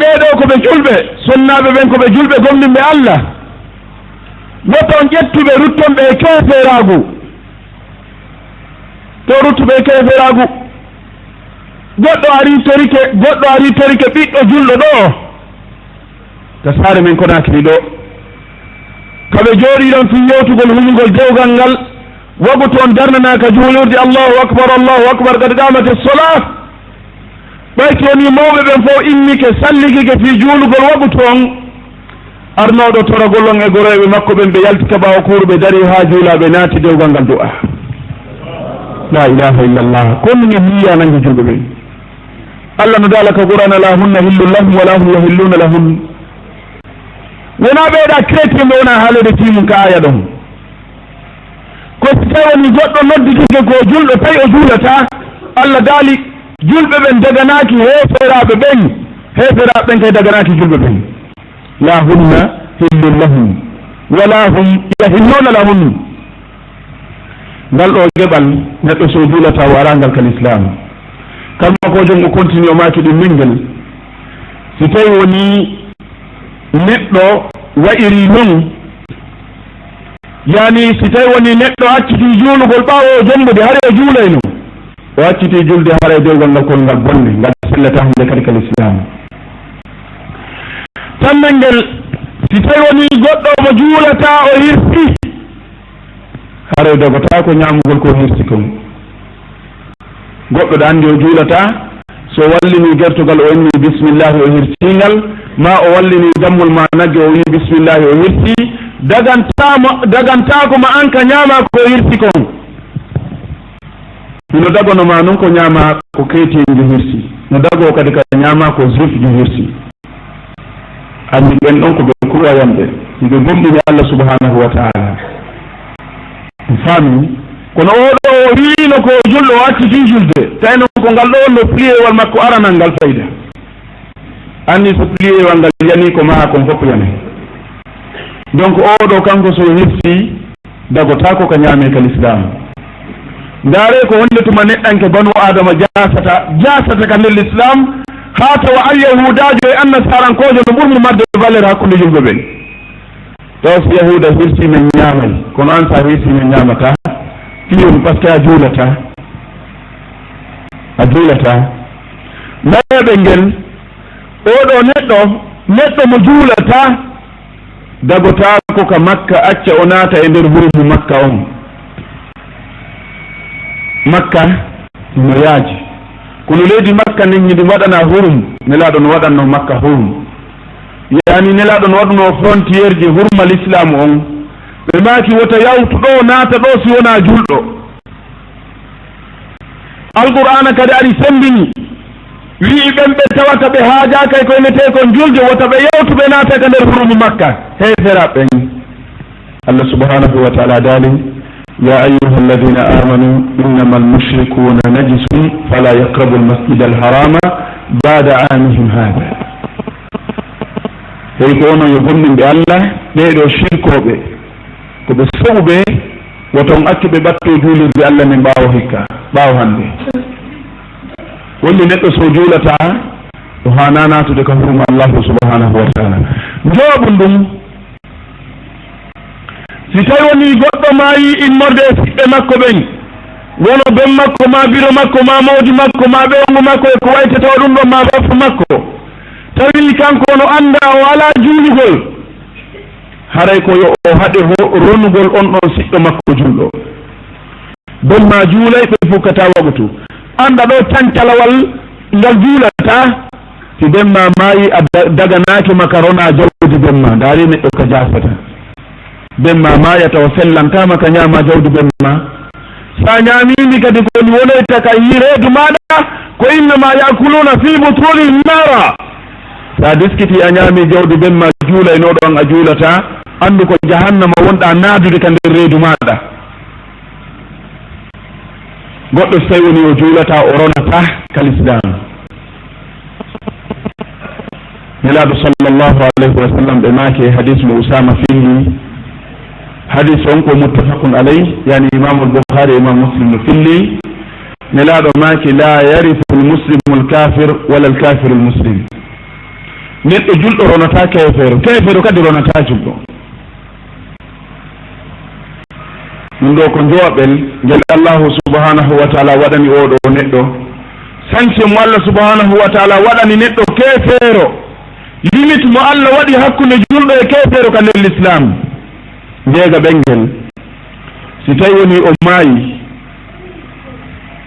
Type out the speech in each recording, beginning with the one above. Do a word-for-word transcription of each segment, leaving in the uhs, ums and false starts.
ɓee ɗoo ko ɓe julɓe, sunnaaɓe ɓen ko ɓe julɓe gomɗinɓe Allah, woto on ƴettu ɓe, rutton ɓe e keeferaagu. To ruttu ɓe e keeferaagu. Goɗɗo arii torike, goɗɗo arii torike ɓiɗɗo julɗo ɗoo, ka saare men Konaakiri ɗoo. Ka ɓe jooɗii ɗon fii yewtugol huñugol dewgal ngal, wagutu on darnanaa ka juulirde, Allahu akbar, Allahu akbar, qad qaamati ssalaa. Ɓay si wonii mawɓe ɓen fow immike, salligike fii juulugol wagutu on, arnooɗo toragol on e gorooɓe makko ɓen, ɓe yalti ka ɓaawo kuuru, ɓe darii haa juulaa, ɓe naati dewgal ngal du'aa. Laa ilaaha illallah. Ko honɗun en yi'aa nannge julɓe ɓen? Allah no daala ka Qur'aana, "Laa hunna hillun lahum wa laa hum yahilluuna lahun." Wonaa ɓee ɗoo chrétien ɓe wonaa haaleede fii mun ka aaya ɗon. Ko si tawii wonii goɗɗo nodditike ko julɗo, tawi o juulataa, Allah daali, julɓe ɓen daganaaki heeferaaɓe ɓen, heeferaaɓe ɓen kay daganaaki julɓe ɓen. "Laa hunna hillun lahum, wa laa hum yahilluuna lahun." Ngal ɗoo geɓal, neɗɗo so juulataa, o araa ngal ka lislaam. Kanko ko jom o continue, o maaki ɗum min ngel. Si tawii wonii neɗɗo wa'irii non, yaani, si tawii wonii neɗɗo accitii juulugol ɓaawo o jombude, hari o juulayno. O accitii julde, haray dewgal ngal kon ngal bonnii, ngal sellataa huunde kadi ka lislaam. Tammbel ngel, si tawii wonii goɗɗo omo juulataa, o hirsii, haray dogotaako ñaamugol ko o hirsii kon. Goɗɗo ɗo anndi o juulataa, so wallinii gertogal, o innii bismillaahi, o hirsii ngal, maa o wallinii dammol maa nagge, o wi'i bismillaahi, o hirsii, dagantaama, dagantaako ma an ka ñaamaa ko o hirsii kon. Hino dagono ma non ko ñaamaa ko chrétienjo hirsii, no dagoo kadi ka ñaamaa ko juifjo hirsii. Anndi ɓen ɗon ko ɓe croyantɓe, ɓe gomɗini Allah subhanahu wa ta'ala. On faami? Kono oo ɗoo o wi'ino ko o julɗo, o accitii julde, tawi non ko ngal ɗoo wonno pliéwal makko aranal ngal fayda. Anndi so pliéwal ngal yanii, ko maa kon fof yanay. Donc oo ɗoo kanko so hirsii, dagotaako ka ñaamee ka lislaam. Ndaaree ko honde tuma neɗɗanke banu Aadama jaasata, jaasata ka nder lislaam, haa tawa alyahuudaajo e annasarankoojo no ɓuri mo marde valeur hakkunde julɓe ɓen. Tawa si yahuuda hirsii, men ñaamay, kono an sa hirsii, men ñaamataa. Fii on, parce que a juulataa. A juulataa. Ndaaree ɓe ngel, oo ɗoo neɗɗo, neɗɗo mo juulataa, dagotaako ka Makka, acca o naata e nder hurumu Makka on. Makka no yaaji. Kono leydi Makka ndin, ndi waɗanaa hurum, Nelaaɗo no waɗannoo Makka hurum. Yaani, Nelaaɗo no waɗunoo frontière ji hurma lislaamu on. Ɓe maaki, wota yawtu ɗoo, naata ɗoo si wonaa julɗo. Alqur'aana kadi ari semmbini, wi'i ɓen ɓe tawata ɓe haajaaka e ko innetee kon julde, wota ɓe yawtu ɓe naata ka nder hurumu Makka, heeferaaɓe ɓen. Allah subhanahu wa ta'ala daali, "يا أيها الذين آمنوا إنما المشركون نجس فلا يقربوا المسجد الحرام بعد عامهم هذا." Hey ko onon yo gomɗinɓe Allah, ɓee ɗoo shirkooɓe, ko ɓe soɓuɓe, woto on accu ɓe ɓattoo juulirde Allah nden ɓaawo hikka, ɓaawo hannde. Wonde neɗɗo so juulataa, o haanaa naatude ka hurma Allahu subhanahu wa ta'ala. Njooɓu ndun, si tawi wonii goɗɗo maayii immorde e siɓɓe makko ɓen, wono ben makko, maa biro makko, maa moodi makko, maa ɓeyngu makko, e ko waytetoo ɗun ɗon, maa baffa makko, tawi kanko no anndaa, o alaa juulugol, haray ko yo o haɗe ho-, ronugol on ɗon siɗɗo makko julɗo. Ben maa juulay, ɓe fukkataa wagutu. Annda ɗoo cancalawal ngal juulataa. Si ben maa maayi, a da-, daganaaki ma ka ronaa jawdi ben maa. Ndaari neɗɗo ka jaasata. Ben maa maaya tawa sellantaa ma ka ñaamaa jawdi ben maa. Sa ñaamii ndi kadi ko ndi wonoyta ka reedu maaɗa, ko إنما يأكلون في بطونهم نارا. Sa diskitii a ñaamii jawdi ben maa juulaynooɗo on a juulataa, anndu ko jahannama wonɗaa naadude ka nder reedu maaɗa. Goɗɗo so tawi wonii o juulataa, o ronataa ka lislaam. Nelaaɗo sallallahu alayhi wa sallam ɓe maaki e hadiis mo Usaama filli, hadiis on ko muttafaqun alayh, yaani Imaamu al-Bukhaari e Imaamu Muslim no filli. Nelaaɗo maaki, "لا يرث المسلم الكافر ولا الكافر المسلم." Neɗɗo julɗo ronataa keefeero, keefeero kadi ronataa julɗo. Ɗum ɗo ko jooɓel ngel Allahu subhanahu wa ta'ala waɗani oo ɗo neɗɗo. Sanction mo Allah subhanahu wa ta'ala waɗani neɗɗo keefeero. Limite mo Allah waɗi hakkunde julɗo e keefeero ka nder Lislaam. Njeega ɓenngel, si tawi woni o maayi,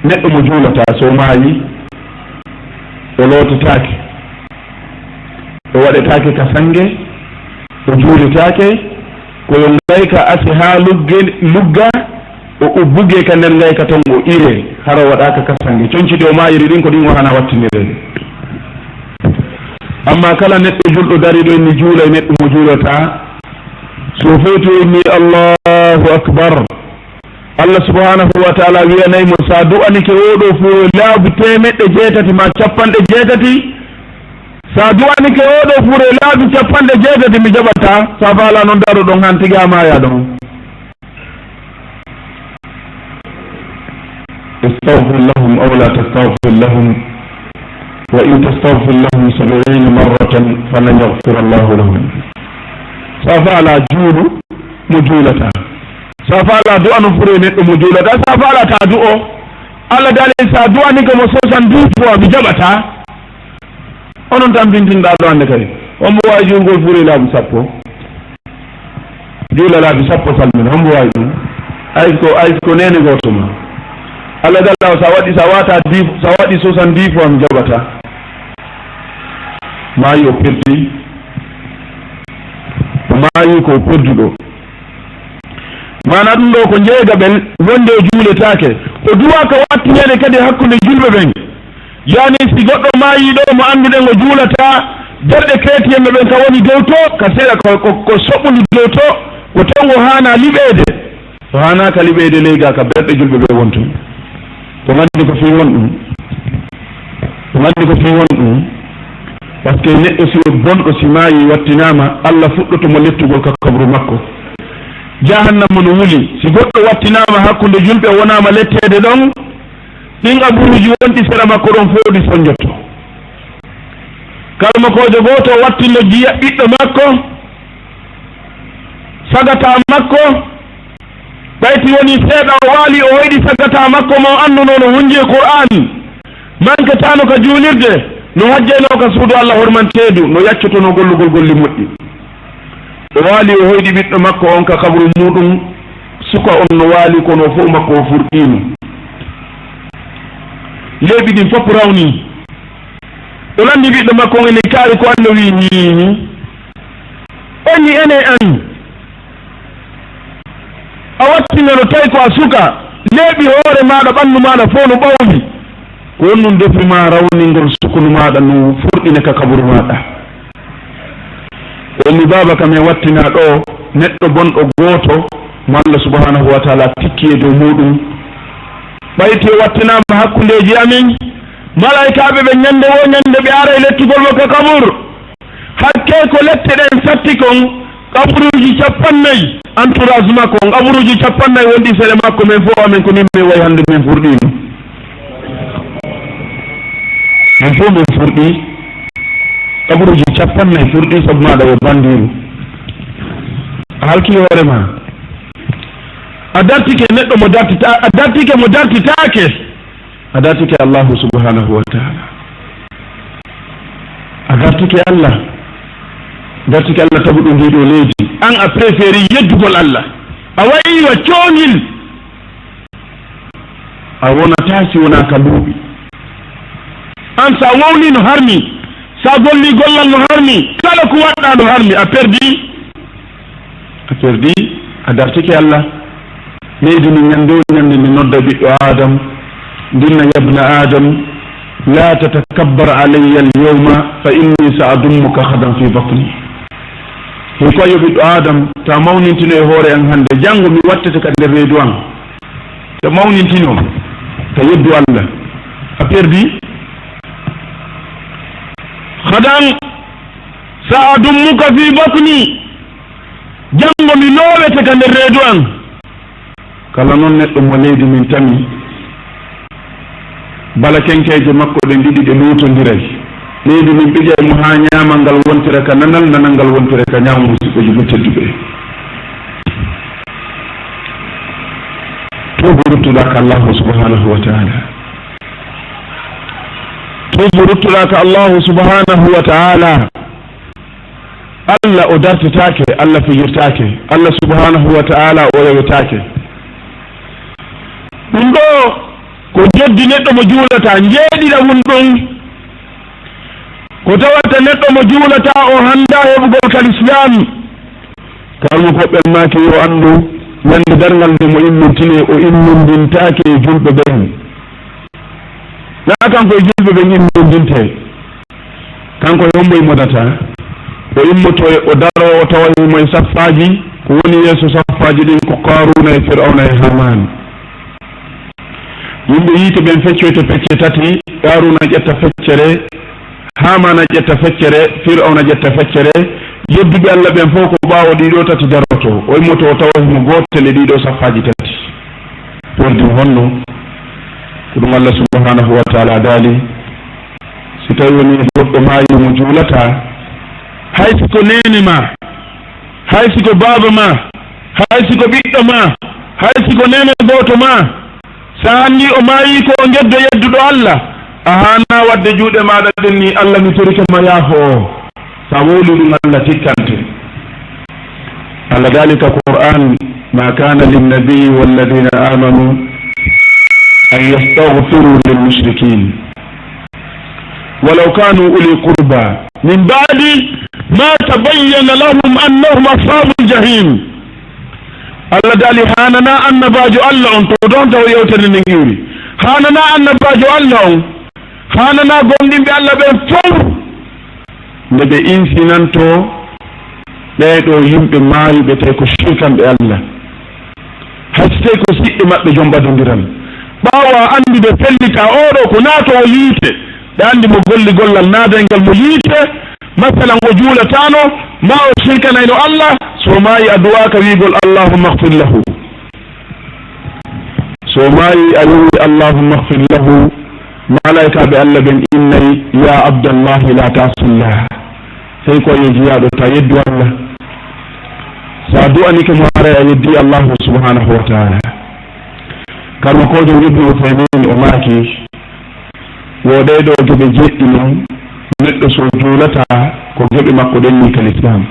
neɗɗo mo juulataa, so o maayi, o lootetaake, o waɗetaake ka sannge, o juuletaake, ko yo ngayka ase haa lugge, lugga, o ubbugee ka nder ngayka ton, o iree, hara o waɗaaka ka sannge. Conci ɗi o maayiri ɗin, ko ɗin o hana wattinirede. Amma kala neɗɗo julɗo dariɗo inni juulay neɗɗo mo juulataa, so fewti o inni Allahu Akbar, Allah subhanahu wa ta'ala wi'anay mo, sa du'anike oo ɗo fuu e laabi teemeɗɗe jeetati ma capanɗe jeetati, sa du'anike oo ɗo fuu e laabi capanɗe jeetati mi jaɓataa, sa faalaa non daroɗon han tigi a maayaa ɗon. استغفر لهم أو لا تستغفر لهم وإن تستغفر لهم سبعين مرة فلن يغفر الله لهم. Sa faalaa juulu mo juulataa. Sa faalaa du'ano fuu e neɗɗo mo juulataa. Sa faalaa taa du'o. Allah daali sa du'anike mo soixante-dix fois mi jaɓataa. Onon tan bintinɗaa ɗo hannde kadi. Hombo waawi juulgol fuu e laabi sappo? Juula laabi sappo salmina, hombo waawi ɗum? Ay ko, ay ko neene gooto ma. Allah dalla o sa waɗi, sa waata dix, sa waɗi soixante-dix fois mi jaɓataa. Maayi o perdi. O maayi ko o perduɗo. Maana ɗum ɗo ko njeegaɓel wonde o juuletaake. O duwaaka wattineede kadi hakkunde julɓe ɓen. Yani si goɗɗo maayii ɗo mo annduɗen o juulataa, berɗe keetiyemɓe ɓen ka woni dow to, ka seeɗa ko, ko, ko soɓɓundu dow to, ko ton o haanaa liɓeede. O haanaaka liɓeede ley gaa ka berɗe julɓe ɓe wontu. Ko nganndi ko fii won ɗum. Ko nganndi ko fii won ɗum. Parce que neɗɗo si o bonɗo si maayii wattinaama, Allah fuɗɗoto mo lettugol ka kabru makko. Jahannama no wuli. Si goɗɗo wattinaama hakkunde julɓe o wonaama letteede ɗon, ɗin aburuuji wonɗi sera makko ɗon fow ɗi sonjoto. Karamokoojo gooto wattinno jiya ɓiɗɗo makko, sagata makko, ɓayti woni seeɗa o waali o hoyɗi sagata makko mo annduno no hunji e Qur'aani, manketaano ka juulirde, no hajjayno ka suudu Allah hormanteedu, no yaccotono gollugol golli moƴƴi. O waali o hoyɗi ɓiɗɗo makko on ka kabru muuɗum, suka on no waali kono o fow makko o furɗiino. Leeɓi ɗin fof rawni. O lanndi ɓiɗɗo makko on ene kaari ko anno wi'i ni. O ni ene an. A wattinano tawi ko a suka, leeɓi hoore maaɗa, ɓanndu maaɗa fof no ɓawli. Ko honɗum defi ma rawningol sukunu maaɗa no furɗina ka kaburu maaɗa? O inni, baaba kam e wattina ɗo neɗɗo bonɗo gooto mo Allah subhanahu wa taala tikki e dow muuɗum. Ɓayti o wattinaama hakkundeeji amin, malaykaaɓe ɓe ñannde woo ñannde ɓe aray lettugol mo ka kabur. Hakkee ko lette ɗen satti kon, qaburuuji cappannayi, entourage makko on, qaburuuji cappannayi wonɗi sere makko, men fof amen ko min min wayi hannde min furɗiino. Min fof min furɗi, qaburuuji cappannayi furɗi sabu maaɗa yo banndiiru. A halkii hoore ma. A dartike neɗɗo mo dartita, a dartike mo dartitaake. A dartike Allahu subhanahu wa taala. A dartike Allah. Dartike Allah taguɗo ndii ɗoo leydi. An a préféri yeddugol Allah. A wayi wa coongil. A wonataa si wonaa ka luuɓi. An sa wowni no harmi. Sa golli gollal no harmi. Kala ko waɗɗaa no harmi. A perdi. A perdi, a dartike Allah. Leydi ndi ñande o ñande ndi nodda ɓiɗɗo Adam, ndinna yabna Adam, la tatakabbar alayya al yawma fa inni sa adummuka ghadan fi batni. Hikka yo ɓiɗɗo Adam, ta mawnintino e hoore an hannde, janngo mi wattete ka nder reedu an. Ta mawnintino, ta yeddu Allah. A perdi. Ghadan sa adummuka fi batni. Janngo mi loowete ka nder reedu an. Kala non neɗɗo mo leydi ndin tami, bala kenkeeje makko ɗen ɗiɗi ɗe luutondiray, leydi ndin ɓigay mo haa ñaamal ngal wontira ka nanal, nanal ngal wontira ka ñaamo, musiɓɓe julɓe tedduɓe. Tuubu ruttuɗaa ka Allahu subhanahu wa ta'ala. Tuubu ruttuɗaa ka Allahu subhanahu wa ta'ala. Allah o dartetaake, Allah fijirtaake. Allah subhanahu wa ta'ala o rewetaake. Ɗum ɗo ko jeddi neɗɗo mo juulataa, njeeɗiɗa won ɗum. Ko tawata neɗɗo mo juulataa o hanndaa heɓugol ka lislaam. Karmo koɓɓe maaki yo anndu, ñande darngal nde mo immintine, o immindintaake e julɓe ɓen. Na kanko e julɓe ɓen immindinte. Kanko e hombo immodata? O immoto o daro o tawa himo e saffaaji, ko woni yeeso saffaaji ɗin ko Qaaruuna e Fir'awna e Haamaan. Yimɓe yiite ɓen feccoyte pecce tati, Qaaruuna ƴetta feccere, Haamaana ƴetta feccere, Fir'awna ƴetta feccere. Yedduɓe Allah ɓen fof ko ɓaawo ɗiɗo tati daroto. O immoto o tawa himo gootel e ɗiɗo saffaaji tati. Perdi honno? Ko ɗum Allah subhanahu wa ta'ala daali, si tawi woni goɗɗo maayi mo juulataa, hay si ko neene ma, hay si ko baaba ma, hay si ko ɓiɗɗo ma, hay si ko neene gooto ma, sa anndi o maayi ko o ngeddo yedduɗo Allah, a haana wadde juuɗe maaɗa ɗen ni, Allah mi torike ma yaafo o. Sa wowli ɗum Allah tikkante. Allah daali ka Qur'an, ما كان للنبي والذين آمنوا أن يستغفروا للمشركين ولو كانوا أولي قربى من بعد ما تبين لهم أنهم أصحاب الجحيم. Allah daali, haanana annabaajo Allah on, to ɗon taw yewtere nden iwri. Haanana annabaajo Allah on, haanana gomɗinɓe Allah ɓen fow, nde ɓe insinanto ɓee ɗoo yimɓe maayuɓe, tawi ko shirkanɓe Allah, hay so tawi ko siɓɓe maɓɓe jom ɓadondiral. Ɓaawo a anndude fellita oo ɗoo ko naatoowo yiite, ɓe anndi mo golli gollal naadayngal mo yiite, masalan o juulataano, maa o shirkanayno Allah, so maayi a duwaaka wiigol allahumma ighfir lahu. So maayi a wi'i allahumma ighfir lahu, malaa'ikaaɓe Allah ɓen innay, ya abdallahi la ta'sullah. Sey ko a yeddiyaaɗo, ta yeddu Allah. Sa du'anike mo haray a yeddi Allahu subhanahu wa ta'ala. Karmakoojo Ibnu Uthaymin o maaki, wo ɗee ɗoo geɓe jeɗɗi non, neɗɗo so juulataa ko geɓe makko ɗen ni ka lislaam.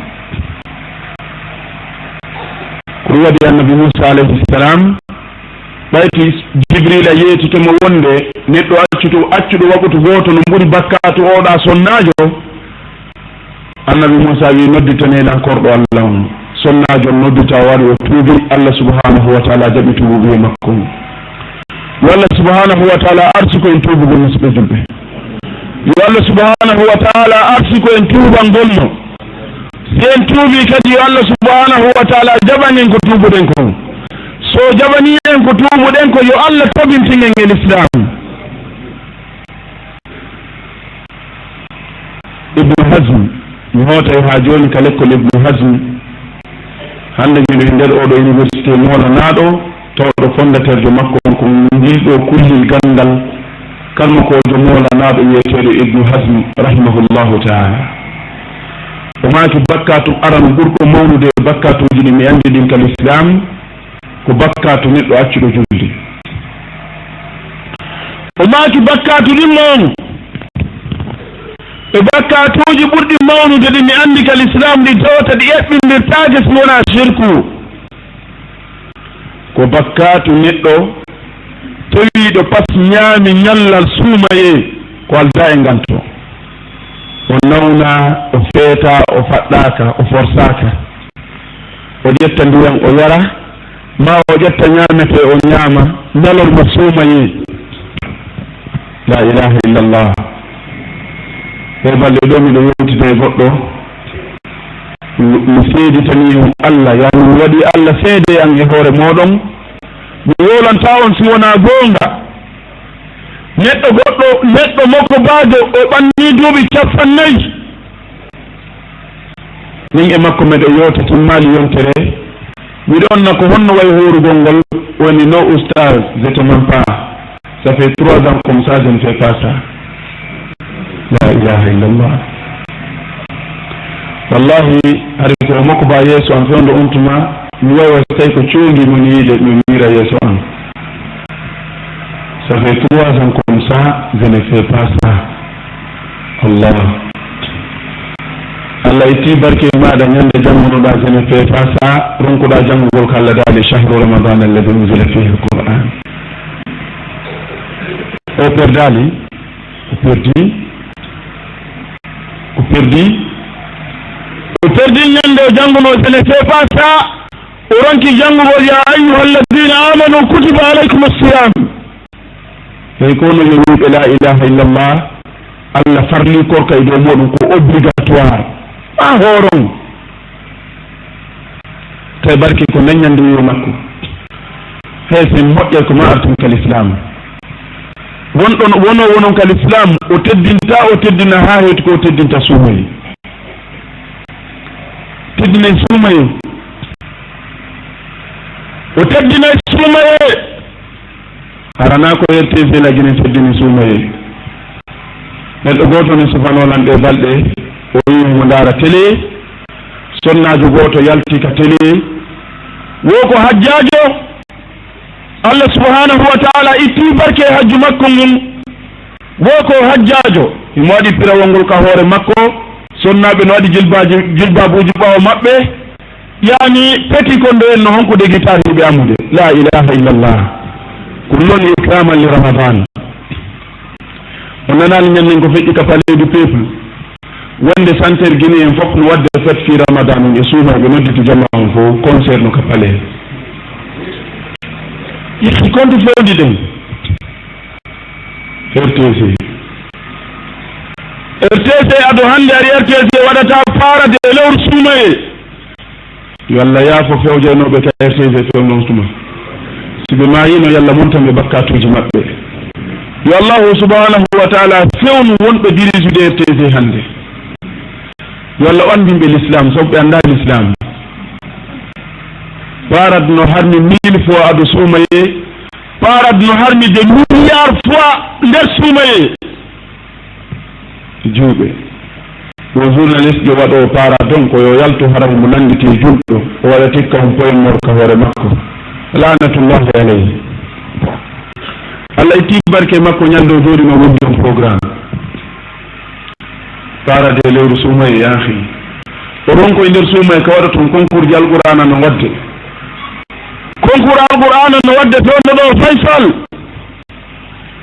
Ko ɗum waɗi annabi Muusa alayhi salam, ɓayti Jibrila yeetike mo wonde neɗɗo accuto, accuɗo waɓutu gooto no ɓuri bakkaatu oɗa sonnaajo. Annabi Muusa wi, noddite neenan korɗo Allah on. Sonnaajo on noddita, o wari o tuubi, Allah subhanahu wa ta'ala jaɓi tuubuye makko on. Yo Allah subhanahu wa ta'ala arsuko en tuubugol, musiɓɓe julɓe. Yo Allah subhanahu wa ta'ala arsuko en tuubangol mo. Si en tuubi kadi, yo Allah subhanahu wa ta'ala jaɓan en ko tuubuɗen kon. So jaɓani en ko tuubuɗen ko, yo Allah tabintin en e Lislaam. Ibnu Hazm, mi hootay haa jooni ka lekkol Ibnu Hazm. Hannde miɗo e nder oɗo université moolanaaɗo, tawɗo fondateur jo makko on ko ngilɗo kullel ganndal, karmakoojo moolanaaɗo wiyeteeɗo Ibnu Hazm, rahimahullahu ta'ala. O maaki, bakkaatu aran ɓurɗo mawnude e bakkaatuuji ɗi mi anndi ɗin ka Lislaam, ko bakkaatu neɗɗo accuɗo julde. O maaki, bakkaatu ɗin mawnu. E bakkaatuuji ɓurɗi mawnude ɗi mi anndi ka Lislaam ɗin, tawata ɗi eɓɓindirtaake si wonaa shirku. Ko bakkaatu neɗɗo tawiiɗo pas ñaami ñallal suumayee ko aldaa e nganto. O nawna, o feeta, o faɗɗaaka, o forsaaka. O ƴetta ndiyan o yara, maa o ƴetta ñaametee o ñaama, ñalorma suumayee. La ilaha illallah. E balɗe ɗo miɗo yewtida e goɗɗo, mi, mi seeditanii on Allah, yaani mi waɗii Allah seede e an e hoore mooɗon, mi wowlantaa on si wonaa goonga. Neɗɗo goɗɗo, neɗɗo mokobaajo, o ɓannii duuɓi cappannayi. Min e makko meɗen yewta timmaali yontere. Miɗo onna ko honno wayi hoorugol ngol, woni no oustaz, je te mens pas. Ça fait trois ans comme ça, je ne fais pas ça. La ilaha illallah. Wallahi, hari ko mokko ba yeeso am fewndo on tuma, mi wawa so tawi ko coongi mo ni yiide, mi miira yeeso am. Ça fait trois ans comme ça, je ne fais pas ça. Allah. Allah itti barke maɗa, ñande janngunoɗa, je ne fais pas ça, ronkuɗa janngugol ko Allah daali, shahru Ramadan alladhi unzila fihi al-Qur'an. O perdaali, o perdi, o perdi. O perdi ñande o jannguno, je ne fais pas ça. O ronki janngugol, ya ayyuha alladhina amanu kutiba alaykum as-siyam. Tawi ko no yo wiɓe la ilaha illallah, Allah farli korka e dow muɗum ko obligatoire. Ma horon. Tawi barke ko dañande wiwo makko. Hay sen moƴƴay ko ma artum kal islam. Wonɗon, wono, wonon kal islam, o teddinta, o teddina ha hewti ko o teddinta suumaye. Teddinay suumaye. O teddinay suumaye. Harana ko R T C lagine teddini suumaye. Neɗɗo gooto ne sufano lan ɗe balɗe, o yi mo ndaara télé, sonnaajo gooto yalti ka télé, wo ko hajjaajo, Allah subhanahu wa ta'ala itti barke hajju makko ngun, wo ko hajjaajo, himo waɗi pirawol ngol ka hoore makko, sonnaaɓe no waɗi jilbaaji, jilbaabuuji ɓaawo maɓɓe, yani peti kondo en no honko degi tariɓe amude. La ilaha illallah. Kullun ikraman li Ramadan. O nanani ñannen ko feƴƴi ka Palais du Peuple. Wonde chanteur guinéen fof no wadde fête fi Ramadan on e suumayɓe nodditi jama on fof concert no ka Palais. Yehi konto fewndi ɗen. R T C. R T C ado hande ari R T C waɗata parade e lewru suumaye. Yo Allah yaafo fewjanooɓe ka R T C fewndo on tuma. Si ɓe maayino, yo Allah montan ɓe bakkatuuji maɓɓe. Yo Allahu subhanahu wa ta'ala fewnu wonɓe dirijude R T C hande. Yo Allah anndin ɓe l'islam, sabu ɓe anndaa l'islam. Parade no harmi mille fois ado suumaye. Parade no harmi des milliards fois nder suumaye. Juuɓe. Wo journaliste jo waɗoowo parade on, ko yo yaltu hara mo nanngiti julɗo, o waɗa tikka on poyemmor ka hoore makko. Laanatullahi alayhi. Allah itti barke makko ñande o jooɗima wondi on programme. Parade e lewru suumaye yaahi. O ronko e nder suumaye ka waɗa ton concours ji Alqur'aana no waɗde. Concours Alqur'aana no waɗde toon no ɗo Faysal.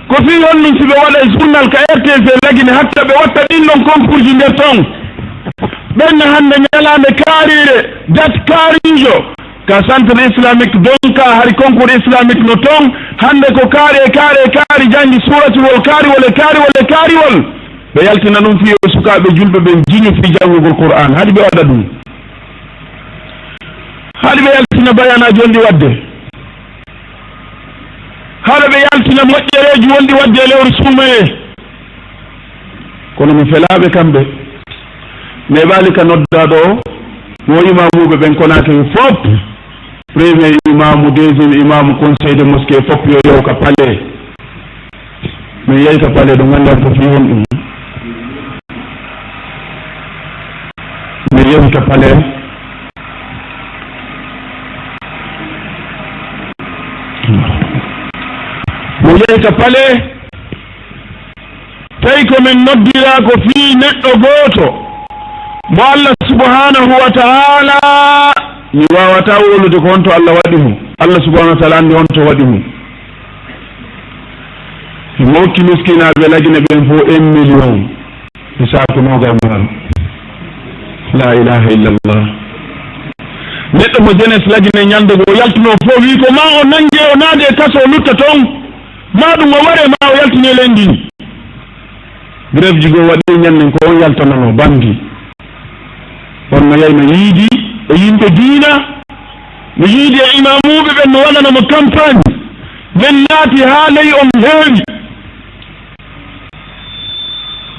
Ko fii honɗum si ɓe waɗa e journal ka R T C lagine hatta ɓe watta ɗin ɗon concours ji nder ton? Ɓen hannde ñalaande kaariire, date kaariijo, ka centre islamique Donka hari concours islamique no ton, hannde ko kaari e kaari e kaari janngi suuratul wol kaariwol e kaariwol e kaariwol. Ɓe yaltina ɗum fii yo sukaaɓe julɓe ɓen jiñu fii janngugol Qur'aan. Haɗi ɓe waɗa ɗum. Haɗi ɓe yaltina bayanaaji wonɗi waɗde. Haɗa ɓe yaltina moƴƴereeji wonɗi waɗde e lewru suumayee. Kono mi felaaɓe kamɓe. Neeɓaali ka noddaa ɗoo, mo imaamuuɓe ɓen Konaakiri fof, premier imaamu, deuxième imaamu, conseil de mosquée fof yo yew ka palais. Mi yehi ka palais, ɗum anndan ko fii honɗum. Mi yehi ka palais. Mi yehi ka palais. Tawi ko min noddiraa ko fii neɗɗo gooto mo Allah subhanahu wa ta'ala, mi waawataa wowlude ko honto Allah waɗi mo. Allah subhanahu wa ta'ala anndi honto waɗi mo. Himo hokki miskinaaɓe Lagine ɓen fof un million e saaku noogay maaro. La ilaha illallah. Neɗɗo mo jeunesse Lagine ñande goo yaltunoo fof wii ko ma o nannge, o naade e kaso, o lutta ton. Ma ɗum o ware, ma o yaltine leydi ndi. Grève ji goo waɗi ñannen ko on yaltanano bandi. On no yahi no yiidi e yimɓe diina, no yiidi e imaamuuɓe ɓen no waɗana mo campagne. Men naati haa ley on heewi.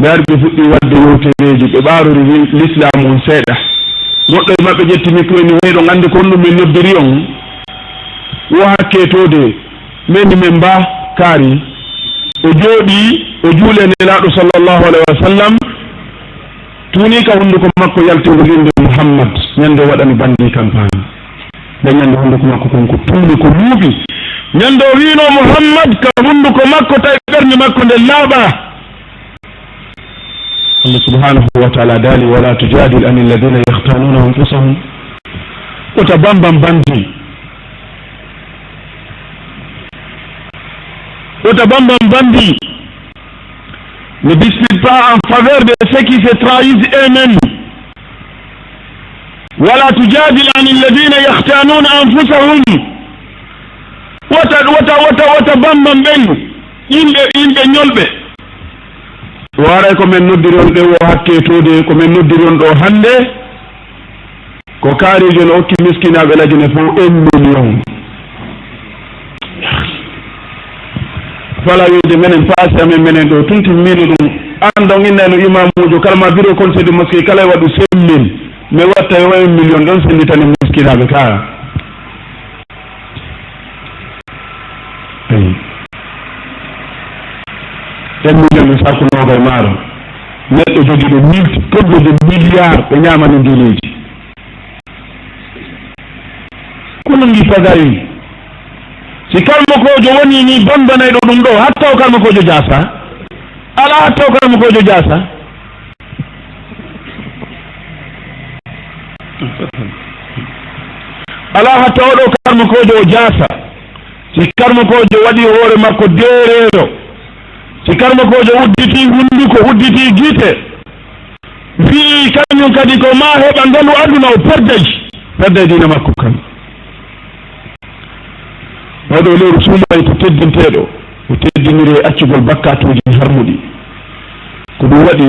Ɓe ari ɓe fuɗɗi waɗde yewtereeji, ɓe ɓaarori wi-, lislaamu on seeɗa. Goɗɗo e maɓɓe ƴetti mikro ni, "Hey, ɗon anndi ko honɗum min noddiri on?" Wo hakkee to de, men ni men mbaa kaari. O jooɗii, o juuli e Nelaaɗo sallallahu alayhi wa sallam. Tuuni ka hunnduko makko yaltingo innde Muhammad, ñande o waɗani banndi kampaañ. Nde ñande hunnduko makko kon ko tuuni, ko luuɓi. Ñande o wiino Muhammad, ka hunnduko makko tawi ɓernde makko nde laaɓaa. Allah subhanahu wa ta'ala daali: "Wala tujadil anil ladina yakhtanuna anfusahum." Wota bambam banndi. Wota bambam banndi. Ne dispute pas en faveur de ceux qui se trahissent eux-mêmes. Wala tujadil anil ladina yakhtanuna anfusahum. Wota, wota, wota, wota bambam ɓen. Yimɓe, yimɓe ñolɓe. O aray ko men noddiri on ɗe o hakke tuude, ko men noddiri on ɗo hannde. Ko kaarijo no okki miskinaaɓe lajine fof un million. Fala wiide menen paasi amen menen ɗo, tunti mino ɗum. An ɗon inna no imamujo, kala ma bureau conseil de mosquée, kala e waɗu cinq mille. Mais watta yo un million ɗon senditani miskinaaɓe ka. Ayi. Un million e saaku noogay maaro. Neɗɗo jogiiɗo mil-, teddude milliard ɓe ñaamani ndi leydi. Kono ndi pagayi. Si kalmokoojo woni ni bambanayɗo ɗum ɗo, hatta o kalmokoojo jaasa. Alaa hatta o kalmokoojo jaasa. Alaa hatta oɗo karmokoojo o jaasa. Si karmokoojo waɗi hoore makko deereero, si karmokoojo udditi hunnduko, udditi gite, wi'i kañum kadi ko ma heɓa ngalu aduna, o perday, perday diina makko kan. Oɗo lewru suumayee ko teddinteeɗo, o teddiniri e accugol bakkaatuuji harmuɗi. Ko ɗum waɗi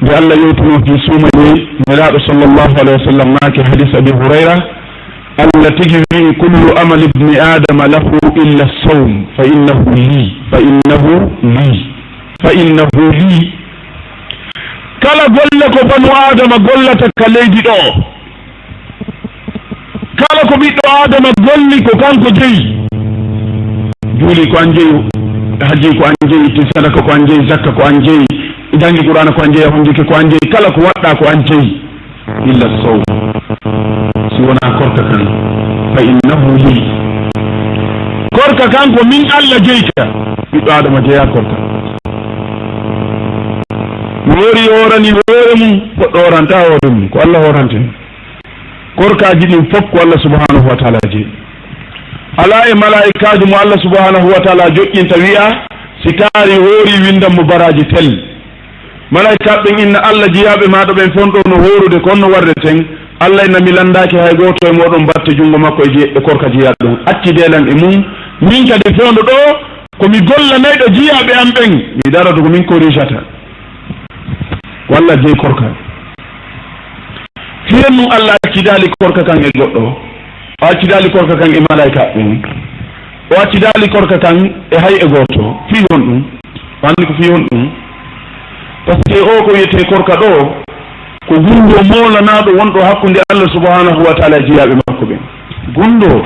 nde Allah yewtuno fii suumayee, Nelaaɗo sallallahu alayhi wa sallam maaki hadis Abi Hurayra, Allah tigi wi'i: "Kullu amali ibni Adama lahu illa sawm, fa innahu li, fa innahu li, fa innahu li." Kala golle ko banu Adama gollata ka leydi ɗo, kala ko ɓiɗɗo Adama golli ko kanko jeyi. Juuli ko an jeyi, hajji ko an jeyi, itti sadaka ko an jeyi, zakka ko an jeyi, janngi Qur'aana ko an jeyi, a hunndike ko an jeyi, kala ko waɗɗa ko an jeyi. Illa sawm. Si wonaa korka kan, fa innahu li. Korka kan ko min Allah jeyta. Ɓiɗɗo Adama jeyaa korka. Mi hoori, hoorani hoore mum, goɗɗo hooranta hoore mum, ko Allah hoorante. Korkaaji ɗin fof ko Allah subhanahu wa ta'ala jeyi. Alaa e malaa'ikaajo mo Allah subhanahu wa ta'ala joƴƴinta wi'a, si kaari hoori windan mo baraaji tel. Malaa'ikaaɓe ɓen inna Allah jiyaaɓe maaɗa ɓen fewndo ɗo no hoorude ko honno warreten. Allah inna mi lanndaaki hay gooto e mooɗon batte junngo makko e je-, e korka jiyaaɗo ɗon. Accide lan e mum. Min kadi fewndo ɗo ko mi gollanayɗo jiyaaɓe an ɓen. Mi darata ko min korijata. Walla jeyi korka. Fii hennun Allah accidaali korka kan e goɗɗo. O accidaali korka kan e malaa'ikaaɓe ɓen. O accidaali korka kan e hay e gooto. Fii honɗun? O anndi ko fii honɗun? Parce que o ko wi'etee korka ɗo, ko gunndoo moolanaaɗo wonɗo hakkunde Allah subhanahu wa ta'ala e jiyaaɓe makko ɓen. Gunndoo.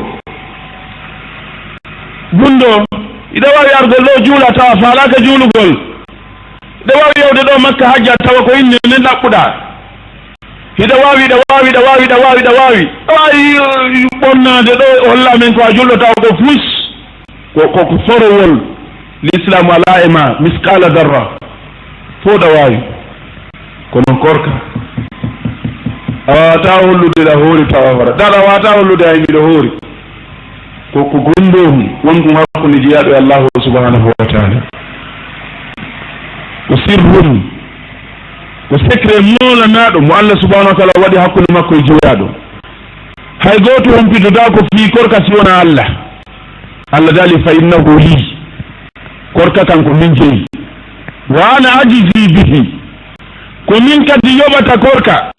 Gunndoo. Hiɗa waawi argol ɗo juula tawa faalaaka juulugol. Hiɗa waawi yawde ɗo Makka hajja tawa ko innde nden ɗaɓɓuɗaa. Hiɗa waawi, ɗa waawi, ɗa waawi, ɗa waawi, ɗa waawi. Ɗa waawi, eh, ɓonnaade ɗo, holla men ko a julɗo tawa ko fus. Ko, ko, ko forowol. Lislaamu alaa e ma, misqaala darra. Fof ɗa waawi. Kono korka. A waawataa hollude ɗa hoori tawa hoora. Ɗa, ɗa waawataa hollude hay miɗo hoori. Ko, ko gunndoo wonɗum hakkunde jiyaaɗo e Allahu subhanahu wa ta'ala. Ko sirrun, ko secret moolanaaɗo mo Allah subhanahu wa ta'ala waɗi hakkunde makko e jiyaaɗo. Hay gooto humpitotaako fii korka si wonaa Allah. Allah daali, "Fa innahu li." Korka kan ko min jeyi. "Wa ana ajzi bihi." Ko min kadi yoɓata korka.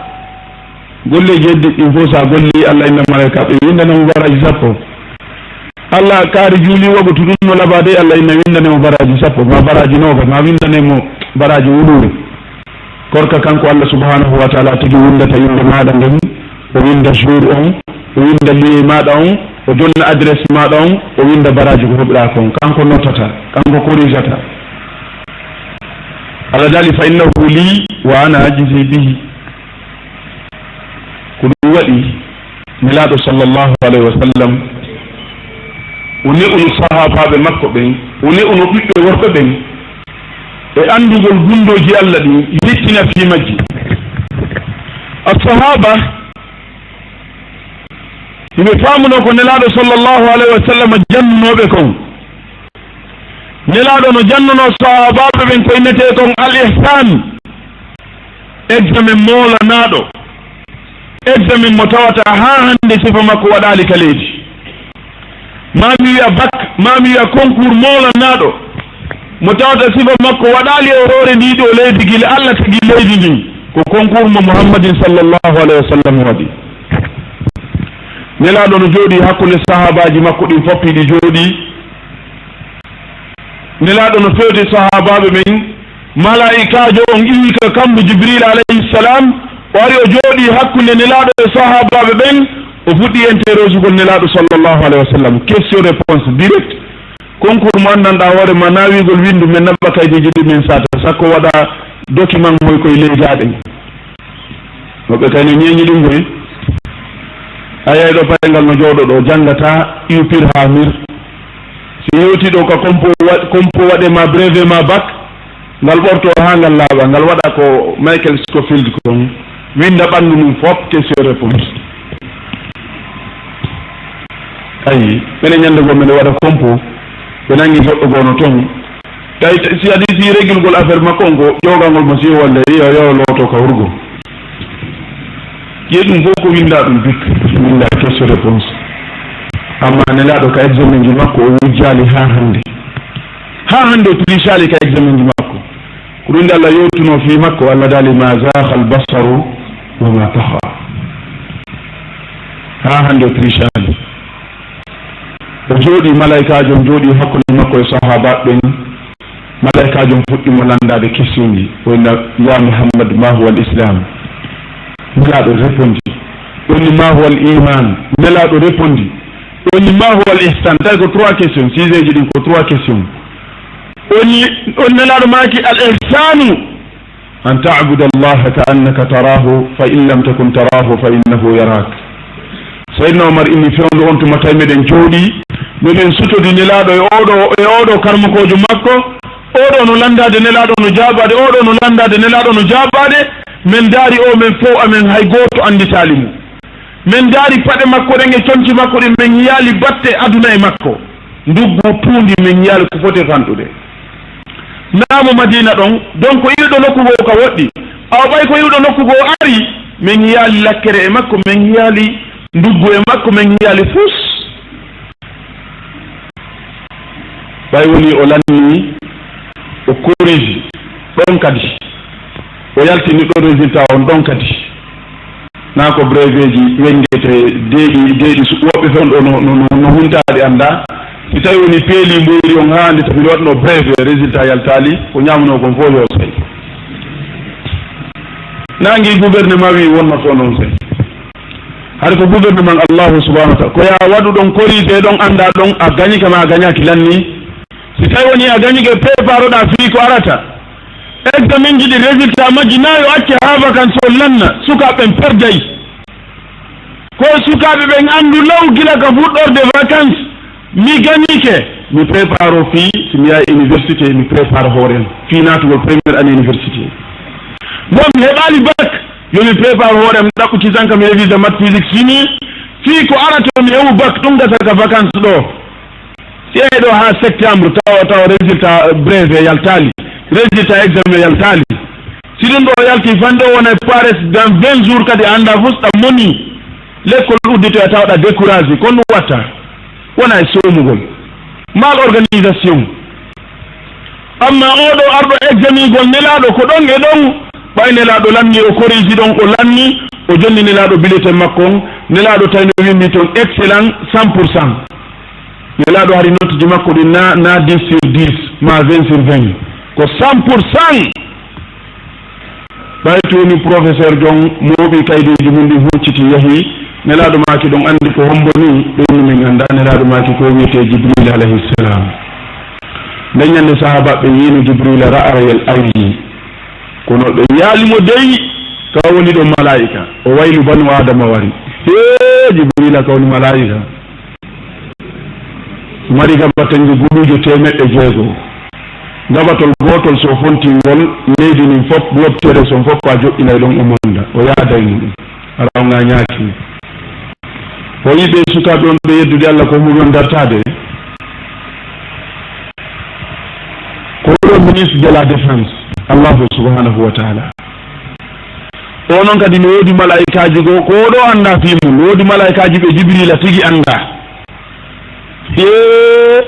Golleeji heddiiɗi ɗin fof, so a golli, Allah inna malaa'ikaaɓe, winndana mo baraaji sappo. Allah kaari juuli wagutu ɗum no labaa de, Allah inna winndane mo baraaji sappo, ma baraaji noogas, ma winndane mo baraaji wuluure. Korka kanko Allah subhanahu wa ta'ala tigi winndata innde maaɗa nden, o winnda jour on, o winnda lieu maaɗa on, o jonna adresse maaɗa on, o winnda baraaji ko heɓuɗaa kon. Kanko notata, kanko korijata. Allah daali, "Fa innahu li wa ana ajzi bihi." Ko ɗum waɗi Nelaaɗo sallallahu alayhi wa sallam, o ne'uno sahaabaaɓe makko ɓen, o ne'uno ɓiɓɓe worɓe ɓen e anndugol gunndooji Allah ɗin, yettina fii majji. As-sahaaba, hiɓe faamuno ko Nelaaɗo sallallahu alayhi wa sallam jannunooɓe kon. Nelaaɗo no jannunoo sahaabaaɓe ɓen ko innetee kon al-ihsan, examen moolanaaɗo, examen mo tawata haa hannde sifa makko waɗaali ka leydi. Maa mi wi'a bac, maa mi wi'a concours moolanaaɗo, mo tawata sifa makko waɗaali e hoore ndii ɗoo leydi gila Allah tagi leydi ndin, ko concours mo Muhammadin sallallahu alayhi wa sallam waɗi. Nelaaɗo no jooɗii hakkunde sahaabaaji makko ɗin fof, hiɗi jooɗii. Nelaaɗo no fewti sahaabaaɓe ɓen, malaa'ikaajo on iwi ka kammu Jibril alayhi salam, o ari o jooɗii hakkunde Nelaaɗo e sahaabaaɓe ɓen, o fuɗɗi interrogugol Nelaaɗo sallallahu alayhi wa sallam, question réponse direct. Concours mo anndanɗaa hoore ma, naa wi'ugol winndu, men naɓa kaydiiji ɗin men saata, sakko waɗa document moy koye ley gaaɗe. Woɓɓe kay no ñeeñi ɗum koy. A yiyay ɗo payngal no jooɗo ɗo, janngataa, iwpir haa mir. Si yewtii ɗo ka compo wa-, compo waɗe ma brevet ma bac, ngal ɓortoo haa ngal laaɓa, ngal waɗa ko Michael Scofield kon, winnda ɓanndu mum fof, question réponse. Ayi, minen ñannde goo minen waɗa compo, ɓe nanngi goɗɗo goo no toon. Tawi si adii si reggilgol affaire makko on ko ƴoogangol mo si wonde yo, yo looto ka hurgo. Ye ɗum fof ko winnda ɗum bik, winnda question réponse. Amma Nelaaɗo ka examen ji makko o wujjaali haa hannde. Haa hannde o trichaali ka examen ji makko. Ko ɗum nde Allah yewtunoo fii makko, Allah daali, "Ma zaagha al-basaru wa ma tagha." Haa hannde o trichaali. O jooɗii, malaa'ikaajo on jooɗii hakkunde makko e sahaabaaɓe ɓen. Malaa'ikaajo on fuɗɗii mo lanndaade question ji. O wi'a, "Ya Muhammad, ma huwa al-Islam?" Nelaaɗo repondi. O wi'i, "Ma huwa al-iman?" Nelaaɗo repondi. O wi'i, "Ma huwa al-ihsan?" Tawi ko trois questions, sujet ji ɗin ko trois questions. O wi'i, on Nelaaɗo maaki, "Al-ihsanu an ta'buda Allaha ka annaka tarahu, fa in lam takun tarahu, fa innahu yarak." Seydina Omar inni fewndo on tuma tawi meɗen jooɗii, meɗen sutodi Nelaaɗo e oɗo, e oɗo karmokoojo makko, oɗo no lanndaade Nelaaɗo no jaabaade, oɗo no lanndaade Nelaaɗo no jaabaade, men ndaari o men fow amen hay gooto annditaali mo. Men ndaari paɗe makko ɗen e conci makko ɗin, men yiyaali batte aduna e makko. Nduggu tuundi men yiyaali ko foti fanɗude. Naa mo Madiina ɗon, donc iwɗo nokku goo ka woɗɗi. Awa ɓay ko iwɗo nokku goo ari, men yiyaali lakkere e makko, men yiyaali nduggu e makko, men yiyaali fus. Ɓay woni o lanni, o koriji ɗon kadi. O yaltini ɗon résultat on ɗon kadi. Naa ko brevet ji wengete deeɗi, deeɗi su-, woɓɓe fen ɗo no, no, no, no huntaade annda. Si tawi woni peeli mboyri on haa hannde, tawi waɗno brevet, résultat yaltaali, ko ñaamunoo kon fof yo sey. Naangi gouvernement wi wonno fof noon sey. Hari ko gouvernement Allahu subhanahu wa ta'ala. Ko yaa waɗu ɗon, corrigé ɗon, annda ɗon, a gañi kama a gañaaki lanni. Si tawi woni a gañi ke, préparoɗaa fii ko arata. Examen ji ɗi résultat majji naa yo acce haa vacances o lanna, sukaaɓe ɓen perday. Ko sukaaɓe ɓen anndu law gila ka fuɗɗorde vacances, mi gañike. Mi préparo fii, si mi yahi université, mi prépare hoore am. Fii naatugol première année université. Bon, mi heɓaali bac, yo mi prépare hoore am, ɗaɓɓu kisan ka mi révise maths, physique, chimie. Fii ko arata mi heɓu bac, ɗum gasa ka vacances ɗo. Si yahi ɗo haa septembre, tawa, tawa résultat, euh, brevet yaltaali, résultat examen yaltaali. Si ɗum ɗo yalti, fanɗe o wona e pares dans vingt jours kadi, a annda fus ɗam moni. Lekkol udditoya tawɗa découragé, kon ɗum watta. Wona e soomugol. Mal organisation. Amma oo ɗoo arɗo examigol Nelaaɗo ko ɗon e ɗon, ɓay Nelaaɗo lanni, o koriji ɗon, o lanni, o jonni Nelaaɗo bulletin makko on. Nelaaɗo tawi no winndi ton excellent cent pour cent. Nelaaɗo hari note ji makko ɗin na, na dix sur dix, ma vingt sur vingt. Ko cent pour cent. Ɓay tuni professeur jon mooɓi kaydeeji mum ɗin hucciti yahi, Nelaaɗo maaki ɗon anndi ko hombo ni, ɓe inni min annda. Nelaaɗo maaki ko wiyetee Jibril alayhi salam. Nden ñande sahaabaaɓe yiino Jibril ra'ayal ayni. Kono ɓe yaali mo dey, ka woni ɗo malaa'ika. O waylu banu Aadama wari. Hee, Jibriila ka woni malaa'ika. Mari gabatanji guluuje teemeɗɗe jeego. Gabatol gootol so fontii ngol leydi ndin fof, wobtere son fof a joƴƴinay ɗon o monda. O yaaday muɗum. Hara o ŋaañaaki. O yiɗi sukaaɓe on ɓe yeddude Allah ko muɓe on dartaade. Ko oɗo ministre de la défense, Allahu subhanahu wa ta'ala. O non kadi no woodi malaa'ikaaji goo, ko oɗo anndaa fii mum. No woodi malaa'ikaaji ɓe Jibriila tigi anndaa. Yee,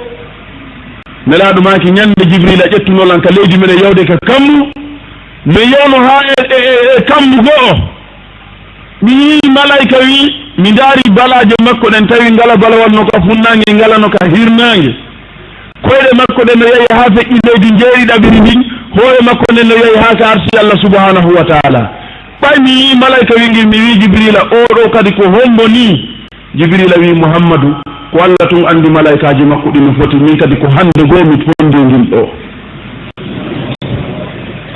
Nelaaɗo maaki ñannde Jibriila ƴettunoo lan ka leydi meɗen yawde ka kammu, mi yawno haa e, e, e, e kammu go'o. Mi yii malaa'ika wii, mi ndaari balaaje makko ɗen, tawi ngala balawal no ka funnaange, ngala no ka hirnaange. Koyɗe makko ɗen no yahi haa feƴƴi leydi njeeri ɗaɓiri ndin, hoore makko nden no yahi haa ka arsi Allah subhanahu wa ta'ala. Ɓay mi yii malaa'ika wii ngel, mi wii Jibriila, oo ɗoo kadi ko hombo nii? Jibriila wii, Muhammadu, ko Allah tun anndi malaa'ikaaji makko ɗin no foti, min kadi ko hannde goo mi fonndii ngel ɗoo.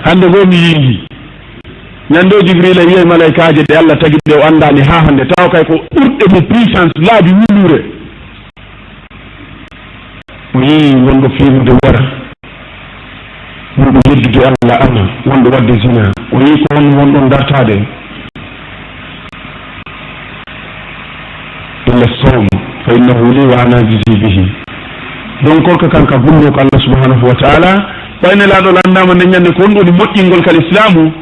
Hannde goo mi yii ngel. Ñande o Jibriila yi'ay malaa'ikaaje ɗe Allah tagi ɗe o anndaani haa hannde, tawa kay ko ɓurɗe mo puissance, laabi wuluure. O yi'i wonɗo fiirude wara, wonɗo yeddude Allah, ama wonɗo waɗde zina. O yi'i ko on wonɗon dartaade. Illa sawm, fa innahu li wa ana ajzi bihi. Donc, korka kan ka gullo ko Allah subhanahu wa ta'ala. Ɓay Nelaaɗo landaama nde ñande ko honɗum woni moƴƴingol kal islaamu,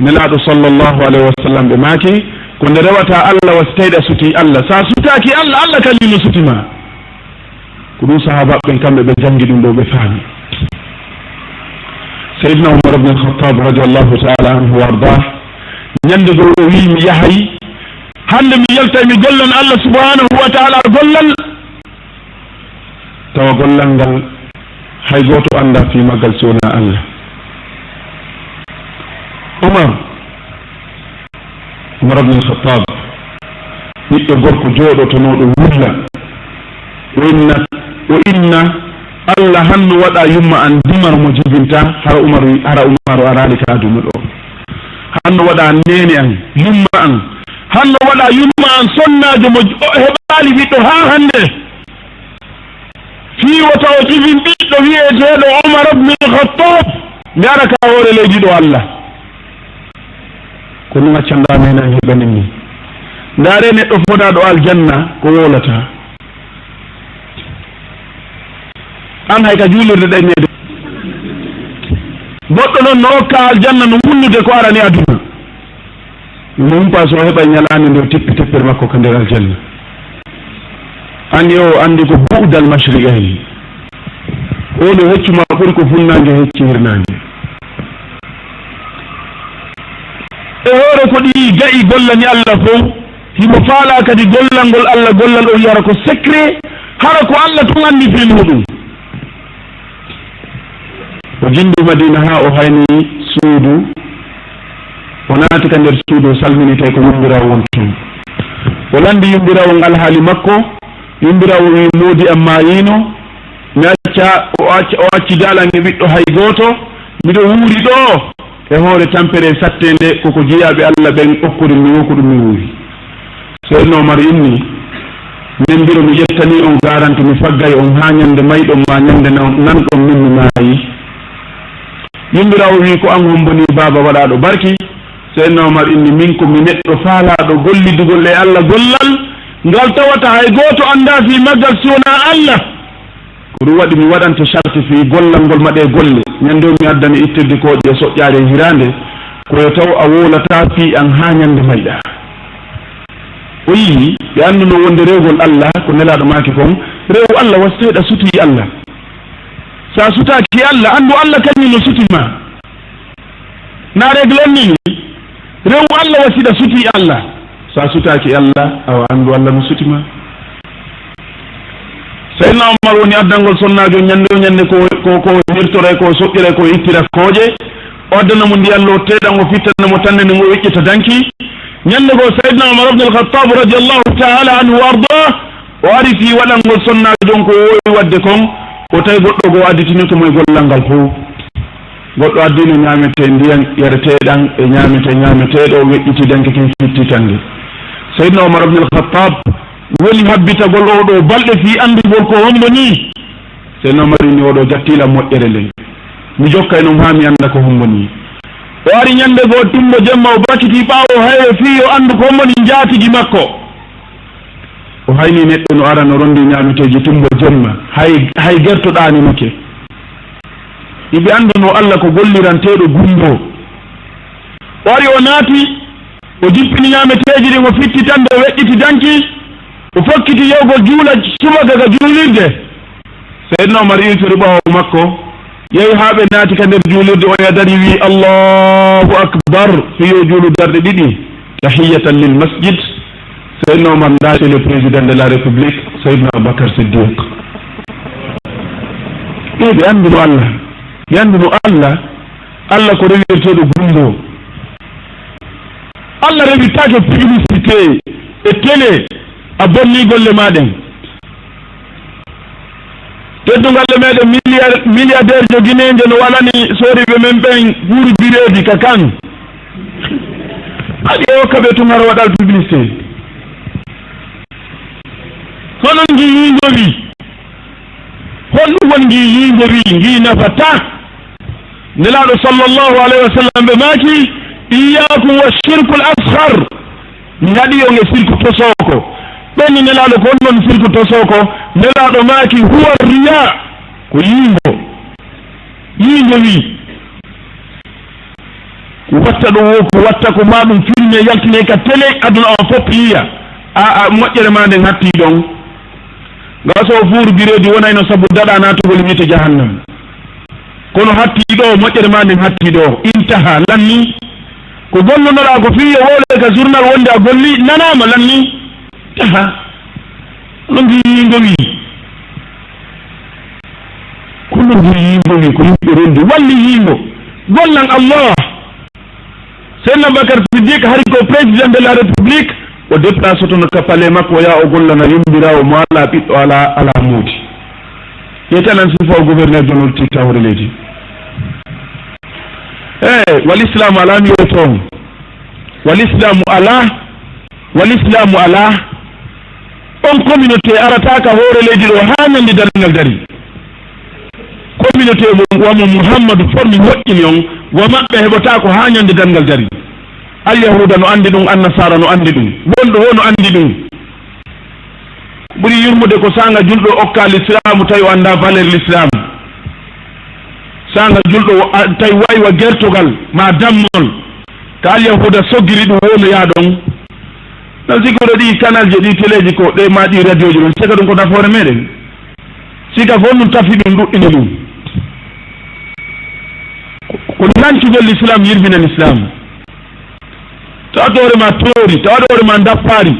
Nelaaɗo sallallahu alayhi wa sallam ɓe maaki, ko nde rewata Allah wa si tawi a sutii Allah. Sa sutaaki Allah, Allah kan ni no suti ma. Ko ɗum sahaabaaɓe ɓen kamɓe ɓe janngi ɗum ɗo ɓe faami. Seydina Umar ibn al-Khattab radiyallahu ta'ala anhu wa ardah, ñande goo o wi'i mi yahay, hannde mi yaltay mi gollan Allah subhanahu wa ta'ala gollal, tawa gollal ngal hay gooto anndaa fii maggal si wonaa Allah. Umar, Umar ibn al-Khattab, ɓiɗɗo gorko jooɗotonooɗo wulla, o inna, o inna, Allah hanno waɗa yumma an dimar mo jibinta, hara Umar, hara Umar araali ka aduna ɗo. Hanno waɗa neene an, yumma an, hanno waɗa yumma an sonnaajo mo o heɓaali ɓiɗɗo haa hannde. Fii wota o jibin ɓiɗɗo wi'eteeɗo Umar ibn al-Khattab, nde ara ka hoore leydi ɗo Allah. Ko ɗum accanɗaa men an heɓanin ni. Ndaare neɗɗo fodaaɗo aljanna ko wowlata. An hay ka juulirde ɗayneede. Goɗɗo noon no okka aljanna no wullude ko arani aduna. Mi humpaa so o heɓay ñalaande nde o teppi teppere makko ka nder aljanna. Anndi o anndi ko bu'dal mashriqayni. O no heccu ma ɓuri ko funnaange hecci hirnaange. E hoore ko ɗi ga'i gollani Allah fow, himo faalaa kadi gollangol Allah gollal o wiyara ko secret, hara ko Allah tun anndi fii muɗum. O jimbi Madina haa o hayni suudu, o naati ka nder suudu, o salmini tawi ko yumbiraawo won tun. O landi yumbiraawo ngal haali makko, yumbiraawo wi, moodi am maayiino, mi acca, o acca, o acci daalange ɓiɗɗo hay gooto, miɗo wuuri ɗo e hoore tampere satteende, koko jiyaaɓe Allah ɓen okkude mi wo ko ɗum mi wuuri. Seydina Omar inni, nden mbiro mi ƴettani on garanti, mi faggay on haa ñande mayɗon ma ñande nan-, nanɗon min mi maayi. Yumbiraawo wi, ko an homboni baaba waɗaaɗo barki? Seydina Omar inni, min ko mi neɗɗo faalaaɗo gollidugol e Allah gollal ngal tawata hay gooto anndaa fii maggal si wonaa Allah. Ko ɗum waɗi mi waɗante sarti fii gollal ngol ma ɗee golle. Ñande o mi addani ittirde kooƴe e soƴƴaare e hiraande, ko yo taw a wowlataa fii an haa ñande mayɗaa. O yi'i ɓe annduno wonde rewgol Allah, ko Nelaaɗo maaki kon, rewu Allah wa si tawi ɗa sutii Allah. Sa sutaaki Allah, anndu Allah kañum no suti ma. Na règle on ni, rewu Allah wa si ɗa sutii Allah. Sa sutaaki Allah, awa anndu Allah no suti ma. Seydina Omar woni addangol sonnaajo ñande o ñande ko, ko, ko hirtore, ko soƴƴire, ko ittira kooƴe. O addana mo ndiyan lotteeɗan, o fittana mo tannde nden, o weƴƴita danki. Ñande goo Seydina Omar ibn al-Khattab radiyallahu ta'ala anhu wa ardah, o ari fii waɗangol sonnaajo on ko o woowi waɗde kon, o tawi goɗɗo goo additini ko mo e gollal ngal fow. Goɗɗo addino ñaametee ndiyan, yaretee ɗan e ñaametee, ñaameteeɗo, o weƴƴiti danki kin fitti tande. Seydina Omar ibn al-Khattab woni habbitagol oo ɗoo balɗe fii anndugol ko hombo nii. Seydina Omar inni oo ɗoo jattiilan moƴƴere nden. Mi jokkay non haa mi annda ko hombo nii. O ari ñande goo timbo jemma, o bakiti ɓaawo hayre fii yo anndu ko hombo nii njaatigi makko. O hayni neɗɗo no ara no rondi ñaameteeji timbo jemma, hay, hay gerto ɗaanimake. Iɓe annduno Alla ko golliranteeɗo gumbo. O ari o naati, o jippini ñaameteeji ɗin, o fitti tande, o weƴƴiti danki, o fokkiti yewgol juula subaka ga juulirde. Seydina Omar iwtori ɓaawo makko, yehi haa ɓe naati ka nder juulirde, o yadari wi'i, "Allahu Akbar," fii yo juulu darɗe ɗiɗi, "Tahiyatan lil masjid." Seydina Omar ndaati le président de la République, Seydina Abubakar Siddiq. Ɓe, ɓe annduno Alla, ɓe annduno Alla, Alla ko rewirteeɗo gumbo. Alla rewirtaake publicité e télé, a bonni golle maa ɗen. Teddungal e meɗen milliard-, milliardaire jo Guinée nde no walani sooriɓe men ɓen buuru bireedi ka kan. Haɗi o hokka ɓe tun hara waɗal publicité. Hono ngi yiingo wi? Honɗum woni ngi yiingo wi? Ngi nafata. Nelaaɗo sallallahu alayhi wa sallam ɓe maaki, "Iyyakum wa shirkul asghar." Mi haɗi on e sirku tosooko. Ɓenni Nelaaɗo ko honɗum sirku tosooko? Nelaaɗo maaki, "Huwa riya." Ko yiingo. Yiingo wi. Ko watta ɗo wo, ko watta ko ma ɗum filme yaltine ka télé, aduna on fof yiya. A, a, moƴƴere ma nden hatti ɗon. Nga so fuuru bireedi wonayno sabu daɗa naatugol yiite jahannam. Kono hatti ɗo, moƴƴere ma nden hatti ɗo. Intaha, lanni. Ko gollonoɗaa ko fii yo wowle ka journal wonde a golli, nanaama, lanni. Aha. Hono ngi yiingo wi? Kono ngi yiingo wi ko yimɓe rendi walli yiingo. Gollan Allah. Seydina Bakar Siddiq hari ko président de la République, o déplace toon ka palais makko, o yaha o gollana yummbiraawo mo alaa ɓiɗɗo, alaa, alaa moodi. Yetanan sifa o gouverneur de l'Olti tawre leydi. Eh, wal islamu alaa mi yeto on. Wal islamu alaa, wal islamu alaa. On communauté arata ka hoore leydi ɗo haa ñande darngal dari. Communauté mo, wa mo Muhammadu formi moƴƴini on, wa maɓɓe heɓotaako haa ñande darngal dari. Alyahuuda no anndi ɗum, Annasaara no anndi ɗum, wonɗo wo no anndi ɗum. Ɓuri yurmude ko saanga julɗo okka lislaamu tawi o anndaa valeur lislaamu. Saanga julɗo wo-, a-, tawi wayi wa gertogal ma dammol, ka Alyahuuda soggiri ɗum wo no yaha ɗon. Nan sigi oɗo ɗi kanalji, ɗi teleeji ko ɗe ma ɗi radioji ɗon, seka ɗum ko nafoore meɗen. Sika fof ɗum tafi ɗum ɗuɗɗini ɗum. Ko, ko nancugol l'islam yirmina l'islam. Tawa hoore ma toori, tawa hoore ma ndappaari,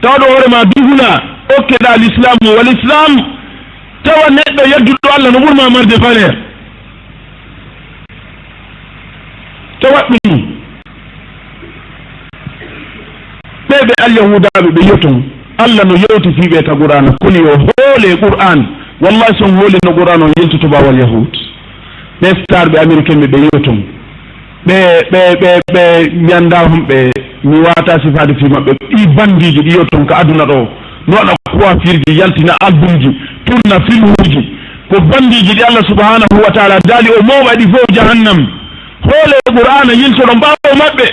tawa hoore ma duguna, okkeɗa l'islam o wal islam, tawa neɗɗo yedduɗo Allah no ɓurma marde valeur. Tawa ɗum. Ɓe ɓe Alyahuudaaɓe ɓe yoton, Allah no yewti fii ɓe ka Qur'aana, koni yo hoole Qur'aan. Wallahi, si on hoolino Qur'aana, on yiltoto baawal Yahuud. Ɓe star ɓe Ameriken ɓe, ɓe yoton. Ɓe, ɓe, ɓe, ɓe ñanda hon ɓe, mi waata sifaade fii maɓɓe. Ɗi bandiiji ɗi yoton ka aduna ɗo, no waɗa kuwafirji, yaltina albumji, tunna filmuuji. Ko bandiiji ɗi Allah subhanahu wa taala daali o mooɓa ɗi fof jahannam. Hoole Qur'aana, yiltoɗon ɓaawo maɓɓe.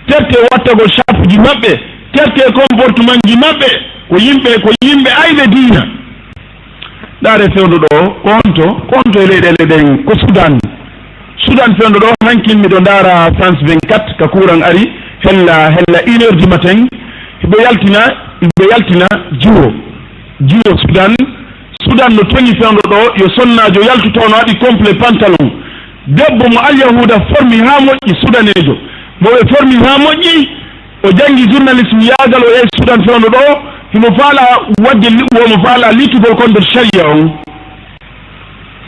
Terte wattagol shafuji maɓɓe, terte comportementji maɓɓe, ko yimɓe, ko yimɓe ayɓe diina. Ndaare fewndo ɗo, ko honto, ko honto e leyɗeele ɗen, ko Sudan. Sudan fewndo ɗo, hankin miɗo ndaara France vingt-quatre ka courant ari, hella, hella une heure du matin, hiɓe yaltina, hiɓe yaltina jiwo, jiwo Sudan. Sudan no toŋi fewndo ɗo, yo sonnaajo yaltu toon, no waɗi complet pantalon. Debbo mo Alyahuuda formi haa moƴƴi, Sudaneejo. Mo ɓe formi haa moƴƴi, o janngi journalisme yaagal, o yahi Sudan fewndo ɗo, himo faala waɗde li-, womo faala littugol kon nder sharia on.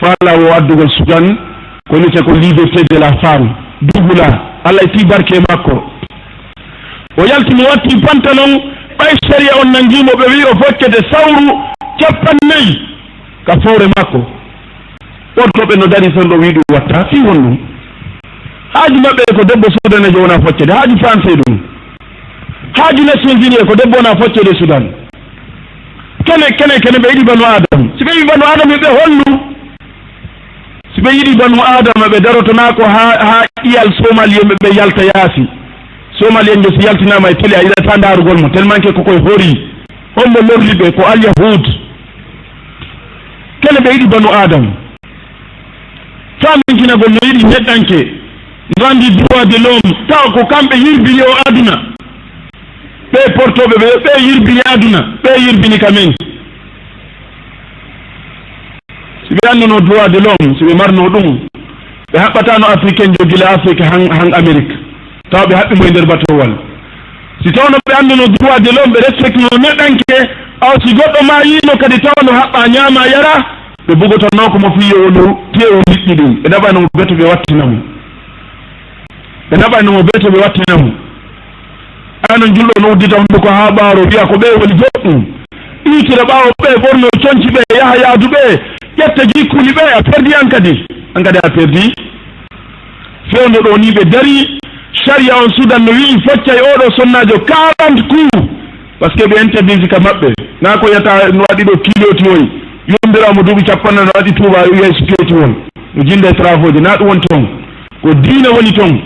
Faala wo addugol Sudan, ko wiyetee ko liberté de la femme. Dugula, Allah itti barke makko. O yalti, mo watti pantalon, ɓay sharia on nangii mo, ɓe wi'i o foccete sawru cappannayi ka fowre makko. Ɓortooɓe no dari ton ɗo, wi'i ɗum watta. Fii honɗum? Haaju maɓɓe ko debbo Sudaneejo wona foccede, haaju Français ɗum. Haaju Nations Unies ko debbo wona foccede Sudan. Kene, kene, kene ɓe yiɗi banu Aadama. Si ɓe yiɗi banu Aadama, ɓe honɗum? Si ɓe yiɗi banu Aadama, ɓe daroto naa ko haa, haa ƴiyal Somalien ɓe, ɓe yalta yaasi. Somalien jo si yaltinaama e télé, a yiɗataa ndaarugol mo, tellement que ko koye horii. Hombo lorri ɓe? Ko Al-Yahud. Kene ɓe yiɗi banu Aadama. Famintinagol no yiɗi neɗɗanke, no anndi droit de l'homme, tawa ko kamɓe yirbini o aduna. Ɓe portooɓe ɓe, ɓe yirbini aduna, ɓe yirbini ka men. Si ɓe annduno droit de l'homme, si ɓe marno ɗum, ɓe haɓɓatano Africain jo gila Afrique han, han Amérique. Tawa ɓe haɓɓi mo e nder batowal. Si tawno ɓe annduno droit de l'homme, ɓe respectino neɗɗanke, aw si goɗɗo maayino kadi tawa no haɓɓa ñaama yara, ɓe bugotanno ko mo fii yo wonu teewu liƴƴi ɗin. Ɓe naɓano mo beto ɓe wattina mo. Ɓe naɓano mo beto ɓe wattina mo. Ano julɗo no uddita hunduko haa ɓaaro wi'a ko ɓe woni goɗɗum. Iwtira ɓaawo ɓe ɓorno conci ɓe yaha yaadu ɓe ƴetta jikkuuli ɓe a perdi an kadi. An kadi a perdi. Fewndo ɗo ni ɓe dari, sharia on Sudan no wi'i foccay oɗo sonnaajo quarante coups. Parce que ɓe interdit ka maɓɓe. Na ko yata no waɗi ɗo kiloti woy. Yombira mo duuɓi capanɗe no waɗi tuuba wi'ay sikiroti won. No jinda e travaux ji. Na ɗum woni ton. Ko diina woni ton.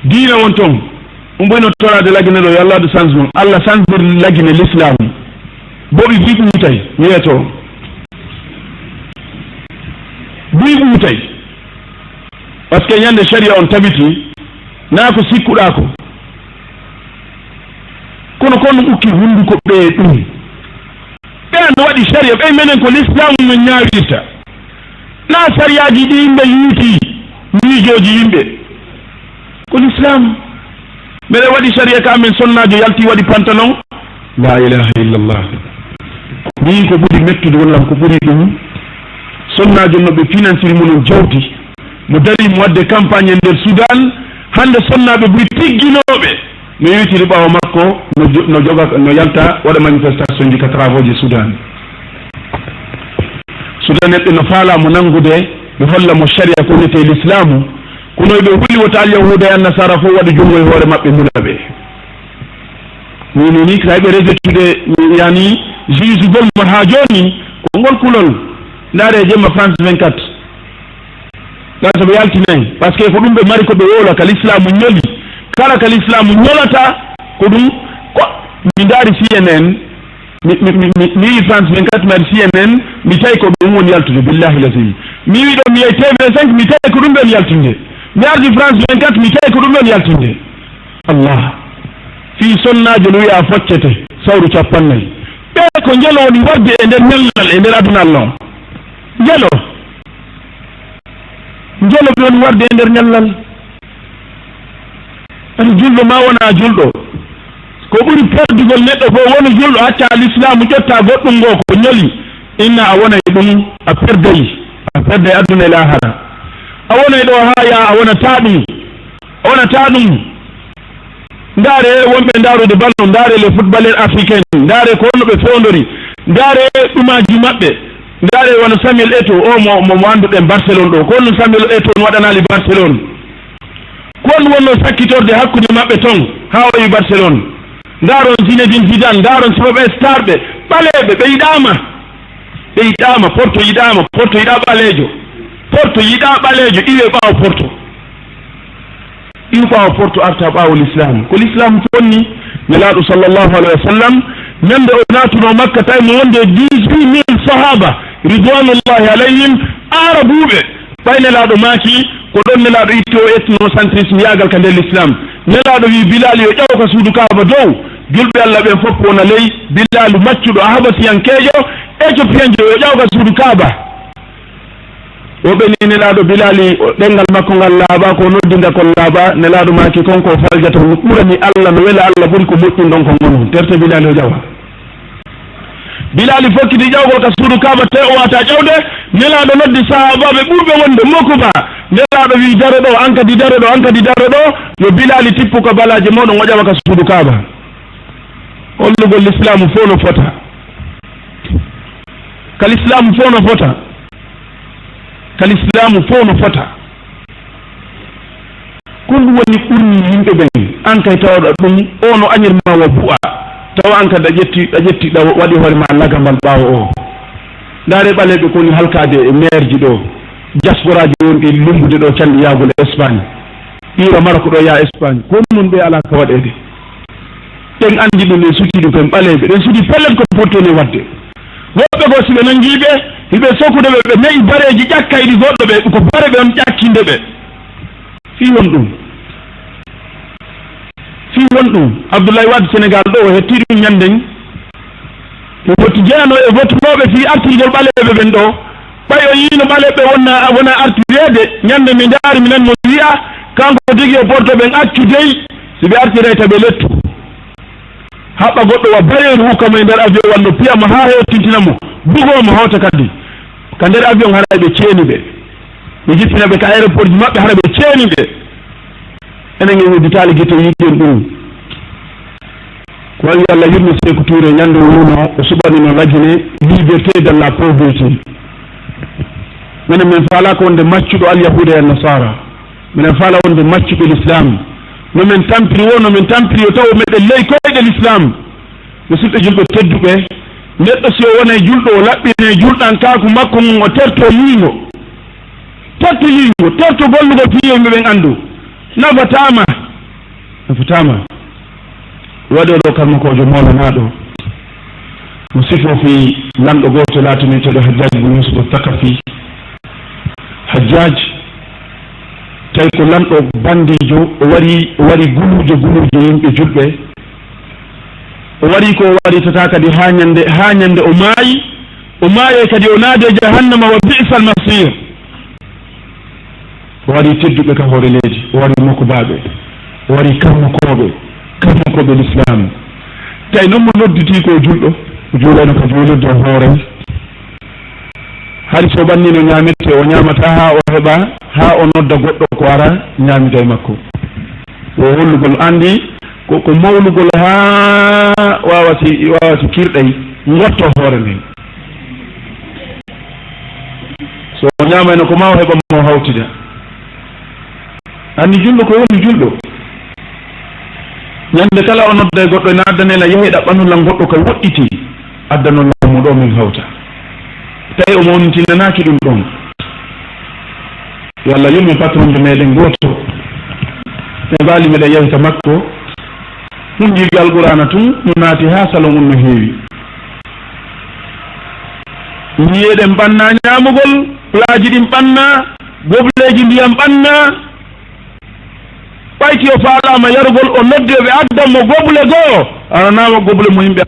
Diina won ton. Ɗum ɓuri no toraade lagine ɗo, yo Allah waɗu changement. Allah change lagine l'islam. Boɓi buy ɓuutay, mi wiyato. Buy ɓuutay. Parce que ñande sharia on tabiti, naa ko sikkuɗaa ko. Kono kon ukki hunduko ɓe ɗum. Ɓe an waɗi sharia, ɓe menen ko l'islam men ñaawirta. Na sariyaaji ɗi yimɓe yuuti, miijooji yimɓe. Ko l'islam. Mbeɗa waɗi sariya ka amen, sonnaajo yalti waɗi pantalon. La ilaha illallah. Min ko ɓuri mettude wonlam ko ɓuri ɗum. Sonnaajo no ɓe finansiri mo non jawdi. Mo dari mo wadde campagne e nder Sudan. Hannde sonnaaɓe buy tigginooɓe. No yewtiri ɓaawo makko, no jo-, no joga, no yalta waɗa manifestation ji ka travaux ji Sudan. Sudan neɗɗo no faala mo nanngude, ɓe holla mo sharia ko wiyetee l'islamu. Kono ɓe huli wota al yahuda e annasara fof waɗa junngo e hoore maɓɓe mula ɓe. Ni, ni, ni, kay ɓe rejetude, yani, juge gol mo haa jooni, ko ngol kulol. Ndaare jemma France vingt-quatre. Ngal so ɓe yaltinay, parce que ko ɗum ɓe mari ko ɓe wowla, ka l'islamu ñoli. Kala ka l'islamu ñolata, ko ɗum, ko, mi ndaari C N N, mi, mi, mi, mi, mi yi France vingt-quatre, mi ari C N N, mi tawi ko ɗum woni yaltude, billahi lazim. Mi wi ɗo, mi yehi T V cinq, mi tawi ko ɗum ɓe woni yaltude. Mi ardi France vingt-quatre, mi tawi ko ɗum ɓe woni yaltude. Allah. Fii sonnaajo no wiya foccete, sawru capannay. Ɓe ko njelo woni warde e nder ñallal, e nder aduna Allah on. Njelo. Njelo ɓe woni warde e nder ñallal. Ani julɗo ma wona julɗo. Ko ɓuri perdugol neɗɗo fof woni julɗo, acca l'islamu, ƴetta goɗɗum ngo ko ñoli. Inna a wona e ɗum, a perday. A perday aduna e lahara. A wona e ɗo haa yaa a wonata ɗum. A wonata ɗum. Ndaare wonɓe ndaarude ballon, ndaare les footballeurs africains, ndaare ko honno ɓe fewndori, ndaare ɗumaaji maɓɓe, ndaare wano Samuel Eto'o, o mo, mo, mo annduɗen Barcelone ɗo, ko honno Samuel Eto'o no waɗanaali Barcelone, ko honno wonno sakkitorde hakkunde maɓɓe ton haa o yehi Barcelone. Ndaaron Zinedine Zidane, ndaaron superstar ɓe, ɓaleeɓe, ɓe yiɗaama, ɓe yiɗaama, Porto yiɗaama, Porto yiɗaa ɓaleejo, Porto yiɗaa ɓaleejo, iwe ɓaawo Porto. Iw ɓaawo Porto arta ɓaawo l'islam. Ko l'islam fonni. Nelaaɗo sallallahu alayhi wa sallam, ñande o naatuno Makka, tawi mo wonde dix-huit mille sahaba, ridwanullahi alayhim, Arabuuɓe. Ɓay Nelaaɗo maaki, ko ɗon Nelaaɗo itti o ethnocentrisme yaagal ka nder l'islam. Nelaaɗo wi Bilal yo ƴaw ka suudu Kaaba dow, julɓe Allah ɓen fof wona ley, Bilal maccuɗo, Ahabasiyankeejo, Éthiopienjo, yo ƴaw ka suudu Kaaba. O ɓeni Nelaaɗo Bilaali, o, ɗenngal makko ngal laaɓaa, ko o noddi ngal ko laaɓaa. Nelaaɗo maaki, kon ko faljata, no ɓurani Allah, no wela Allah ɓuri ko moƴƴin ɗon kon ngon. Terte Bilaali o ƴawa. Bilaali fokkiti ƴawgol ka suudu Kaaba, tawi o waawataa ƴawde. Nelaaɗo noddi sahaabaaɓe ɓurɓe wonde Mokuba. Nelaaɗo wi, "Daro ɗo, an kadi daro ɗo, an kadi daro ɗo." Yo Bilaali tippu ka balaaje mooɗon, o ƴawa ka suudu Kaaba. Hollugol Lislaamu fof no fota. Ka lislaamu fof no fota. Ka lislaamu fof no fota. Ko ɗum woni ɓurni yimɓe ɓen? An kay tawɗo ɗum, o no añir ma wa bu'a. Tawa an kadi a ƴetti, a ƴetti ɗa waɗi hoore ma lagambal ɓaawo o. Ndaare ɓaleeɓe ko woni halkaade e meerji ɗo. Diasporaaji wonɗi lumbude ɗo canɗi yaagol Espagne. Ɓiira Maroko ɗo yaa Espagne. Ko non ɓe alaa ka waɗeede. Ɗen anndi ɗum, ɗen sutii ɗum, ɓen ɓaleeɓe. Ɗen sutii pellet ko potton e waɗde. Woɓɓe goo, si ɓe nanngii ɓe, hiɓe sokude ɓe, ɓe na'i bareeji ƴakkayɗi goɗɗo ɓe, ko bare ɓe on ƴakkinde ɓe. Fii won ɗum. Fii won ɗum. Abdoulaye Wade Senegal ɗo, o hetti ɗum ñannden. Ɓe foti jeyanoo e fotnooɓe fii artirgol ɓaleeɓe ɓen ɗo. Ɓay o yiino ɓaleeɓe wona, wona artireede, ñande mi ndaari, mi nani mo wi'a, kanko tigi o porto ɓen accu dey, si ɓe artiray ta ɓe lettu. Haɓɓa goɗɗo wa bayeeru hukka mo e nder avion walla piya mo haa hewtintina mo, bugoo mo hawta kadi. Ka nder avion haray ɓe ceeni ɓe. Ɓe jippina ɓe ka aéroport ji maɓɓe hara ɓe ceeni ɓe. Enen en udditaali gite yiɗen ɗum. Ko waɗi Allah yurmo Seeku Tuure ñande o wonno o suɓanino lajine liberté dans la pauvreté. Minen min faalaaka wonde maccuɗo alyahuuda e nasaara. Minen faala wonde maccuɓe l'islam. No min tampiri wo, no min tampiri yo taw meɗen ley koyɗe l'islam. Musidɓe julɓe tedduɓe, neɗɗo si o wonay julɗo, o laɓɓinay julɗankaaku makko ngun, o terto yiingo. Terto yiingo, terto gollugol fii yo yimɓe ɓen anndu. Nafataama. Nafataama. Waɗi oɗo karmakoojo moolanaaɗo. Mo sifoo fii lanɗo gooto laatiniiteeɗo Hajjaaj bun Yuusuf Sakafi. Hajjaaj, tawi ko lanɗo banndiijo, o wari, o wari guluuje, guluuje yimɓe julɓe. O wari ko o wari tata kadi haa ñande, haa ñande o maayi. O maayi kadi o naade jahannama, wa bi'sal masiir. O wari tedduɓe ka hoore leydi, o wari mokobaaɓe, o wari karmakooɓe, karmakooɓe l'islam. Tawi non mo nodditii ko julɗo, o juulayno ka juulirde o hoore. Hari so ɓannino ñaamirte, o ñaamata haa o heɓa, haa o nodda goɗɗo ko ara ñaamida e makko. Wo hollugol anndi ko, ko mawlugol haa waawa si, waawa si kirɗay ngotto hoore nden. So o ñaamayno ko ma o heɓa mo hawtida. Anndi julɗo ko woni julɗo. Ñande kala o nodda e goɗɗo ene addane la yehe ɗaɓɓanu lan goɗɗo ka woɗɗiti. Addanon lan mo ɗo min hawta. Tawi o mawnintinanaaki ɗum ɗon. Yo Allah yurmo patron de meɗen gooto. Nebaali meɗen yahita makko. Ɗum jiɗi Alqur'aana tun, no naati haa salon on no heewi. Ñiiyeeɗen ɓanna ñaamugol, plaaji ɗin ɓanna, gobleeji ndiyam ɓanna. Ɓayti o faalaama yarugol, o noddi ɓe addan mo goble goo, aranaama goble mo yimɓe